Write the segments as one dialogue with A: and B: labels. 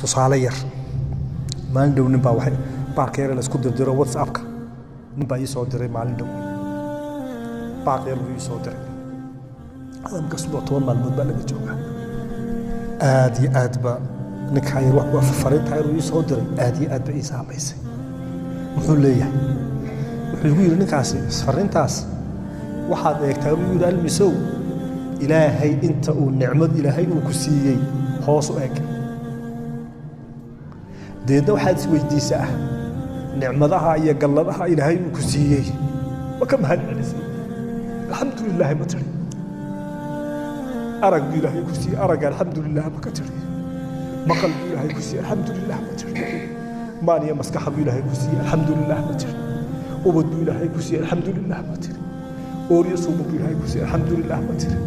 A: Tusaale yar, maalin dhow nin baa waxay baarka yar la isku dirdiro WhatsAppka, nin baa ii soo diray maalin dhow, baaq yar buu ii soo diray. Adamka subuuc 10 maalmood baa laga joogaa. Aad iyo aad ba ninkaa yar wax fariintaa yar uu ii soo diray aad iyo aad ba ii saamaysay. Muxuu leeyahay? Wuxuu igu yidhi ninkaasi fariintaas, waxaad eegtaa, buu yidhi, Almisow, Ilaahay inta uu nicmad Ilaahay uu ku siiyey hoos u eeg, deedna waxaad isweydiisaa nicmadaha iyo galladaha Ilaahay uu ku siiyey ma ka mahad celisay? Alxamdu lilaahi ma tiri? Arag buu Ilaahay ku siiyey, aragga alxamdu lilah ma ka tiri? Maqal buu Ilaahay ku siiyey, alxamdu lilah ma tiri? Maan iyo maskaxa buu Ilaahay ku siiyey, alxamdu lilah ma tiri? Ubad buu Ilaahay ku siiyey, alxamdu lilah ma tiri? Ooryo suuba buu Ilaahay ku siiyey, alxamdu lilah ma tiri?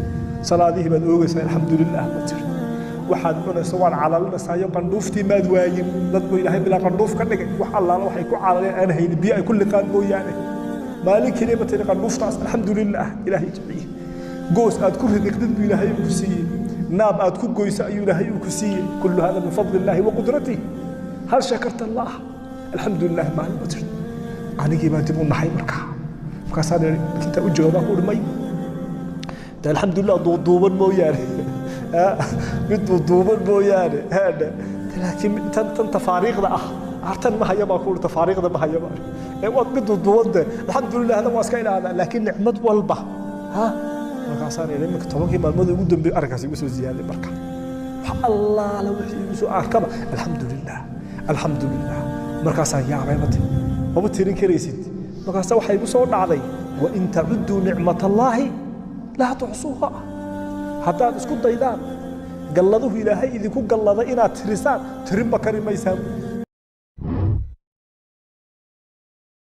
A: Salaadihii baad oogaysaa, alxamdu lilah ma tiri? Waxaad cunayso waad calalinaysaa iyo qandhuuftii maad waayin. Dad buu Ilaahay bilaa qandhuuf ka dhigay, wax allaala waxay ku calaleen aan haynin, biyo ay ku liqaan mooyaane. Maalin keliya ma tiri qandhuuftaas alxamdu lilah Ilaahay jeciyey? Goos aad ku ridiqdid buu Ilaahay uu ku siiyey, naab aad ku goyso ayuu Ilaahay uu ku siiyey. Kullu hada min fadli illaahi wa qudratih, hal shakarta Allah? Alxamdu lilah maalin ma tiri? Anigii baa dib u naxay markaa. Markaasaan intaa u jawaabaa ku uhi, may de, alxamdulilah duuduuban mooyaane, mid duuduuban mooyaane haadha, laakiin tan tafaariiqda ah artan ma haya baa ku uhi, tafaariiqda ma haya baa ee waad mid duuduuban de, alxamdulilah hada waa iska ilaahdaa, laakiin nicmad walba ha. Markaasaan idhi, iminka 10kii maalmood ugu dambeeyey arrinkaas igu soo ziyaaday. Marka wax allaala wixii igu soo arkaba alxamdu lilah, alxamdu lilah. Markaasaan yaabay, mate mama tirin karaysid. Markaasa waxaa igu soo dhacday, wain tacuduu nicmat allaahi laa tuxsuuha. Haddaad isku daydaan galladuhu Ilaahay idinku galladay inaad tirisaan, tirinba kari maysaan.